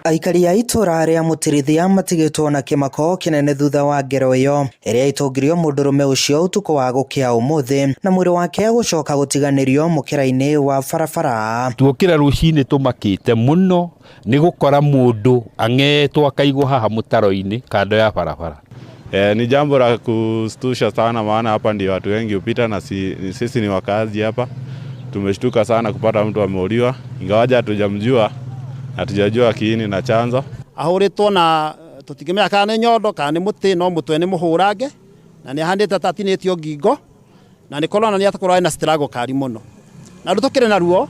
Aikari a itũra rĩa Mũtirithia matigĩtwo na kĩmako kĩnene thutha wa ngero ĩyo ĩrĩa ĩtũngirio mũndũrũme ũcio ũtukũ wa gũkĩa ũmũthĩ na mwĩrĩ wake gũcoka gũtiganĩrio mũkĩra-inĩ wa barabara. Tuokĩra rũcinĩ tũmakĩte mũno nĩ gũkora mũndũ ang'etwo akaigwo haha mũtaro-inĩ kando ya barabara. Ni jambo la kustusha sana, maana hapa ndio watu wengi hupita na sisi ni wakazi hapa. Tumeshtuka sana kupata mtu ameuliwa, ingawaje hatujamjua, hatujajua kiini na chanzo. Ahũrĩtwo na tũtingĩmenya kana nĩ nyondo kana nĩ mũtĩ, no mũtwe nĩ mũhũrange na nĩ ahandĩte ta atinĩtio ngingo, na nĩ kũronania atakorwo ena struggle kari mũno, na rĩu tũkĩrĩ na ruo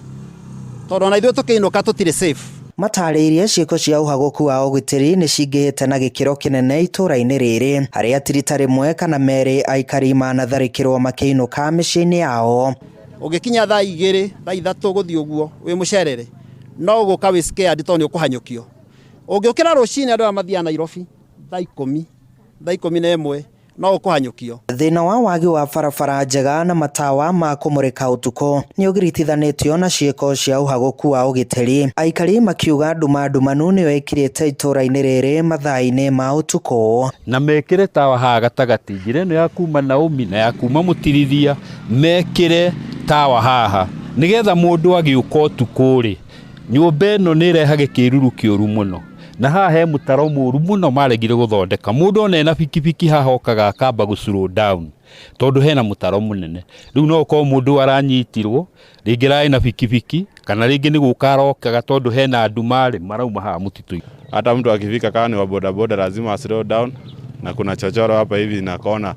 tondũ ona ithuĩ tũkĩinũka tũtirĩ safe. Matarĩirie ciĩko cia ũhagũku wa ũgitĩri nĩ cingĩhĩte na gĩkĩro kĩnene itũra-inĩ rĩrĩ harĩa ti rita rĩmwe kana merĩ aikari manatharĩkĩrwo makĩinũka mĩciĩ-inĩ yao. Ũngĩkinya thaa 2, thaa 3 gũthiĩ ũguo wĩ mũcerere, no ũgũka wĩ scared tondũ nĩ ũkũhanyũkio. Ũngĩũkĩra rũcinĩ andũ aya mathiaga Nairobi thaa 10, thaa 11, no ũkũhanyũkio. Thĩna wa wagi wa barabara njega na matawa ma kũmũrĩka ũtukũ nĩ ũgiritithanĩtio na ciĩko cia ũhagũku wa ũgitĩri. Aikari makiuga nduma ndumanu nĩyo ĩkirĩte itũra-inĩ rĩrĩ mathaa-inĩ ma ũtukũ. Na mekĩre tawa haha gatagatĩ, njĩra ĩno ya kuma Naomi na ya kuma Mũtirithia, mekĩre tawa haha nĩgetha mũndũ agĩũka ũtukũ rĩ, nyũmba ĩno nĩ ĩrehage kĩruru kĩũru mũno. Na haha he mũtaro mũru mũno maregire gũthondeka. Mũndũ ona ena bikibiki haha okaga akamba gũ slow down tondũ hena mũtaro mũnene. Rĩu no ũkorwo mũndũ aranyitirwo rĩngĩ ararĩ na bikibiki kana rĩngĩ nĩ gũka arokaga tondũ hena nduma rĩ marauma haha mũtitũ. Hata mtu akifika kama ni wa bodaboda lazima slow down, na kuna chochoro hapa hivi na kona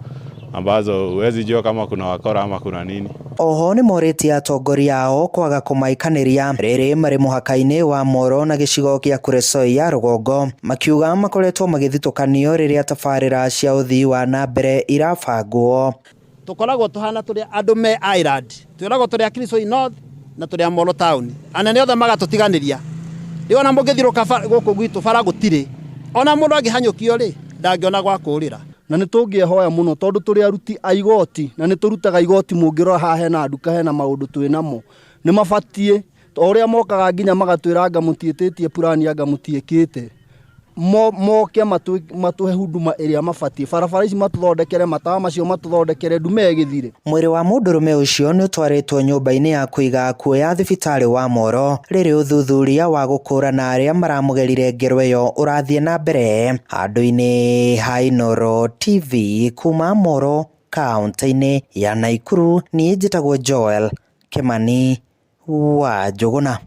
ambazo huwezi jua kama kuna wakora ama kuna nini. Oho nĩ morĩtie atongoria ao kwaga kũmaikanĩria rĩrĩ marĩ mũhaka-inĩ wa Moro na gĩcigo kĩa Kuresoi ya rũgongo, makiuga makoretwo magĩthitũkanio rĩrĩa tabarĩra cia ũthii wa na mbere irabangwo. Tũkoragwo tũhana tũrĩ andũ me island, twĩragwo tũrĩ a Kuresoi North na tũrĩ a Moro town, anene othe magatũtiganĩria. Rĩu ona mũngĩthiũrũrũka gũkũ gwitũ bara gũtirĩ, ona mũndũ angĩhanyũkio rĩ ndangĩona gwa kũũrĩra. Na nĩ tũngĩehoya mũno tondũ tũrĩ aruti a igoti na nĩ tũrutaga igoti, mũngĩrora haha hena nduka hena maũndũ twĩ namo, nĩ mabatiĩ o ũrĩa mokaga nginya magatwĩra anga mũtiĩtĩtie purani anga mũtiĩkĩte, moke matũhe huduma ĩrĩa mabatiĩ, barabara ici matũthondekere, matawa macio matũthondekere, ndume ĩgĩthire. Mwĩrĩ wa mũndũrũme ũcio nĩ ũtwarĩtwo nyũmba-inĩ ya kũiga akuũ ya thibitarĩ wa Moro rĩrĩ ũthuthuria wa gũkũrana arĩa maramũgerire ngero ĩyo ũrathiĩ na mbere. Handũ-inĩ ha Inooro TV kuma Moro kaũntĩ-inĩ ya Naikuru, niĩ njĩtagwo Joel Kimani wa Njũgũna.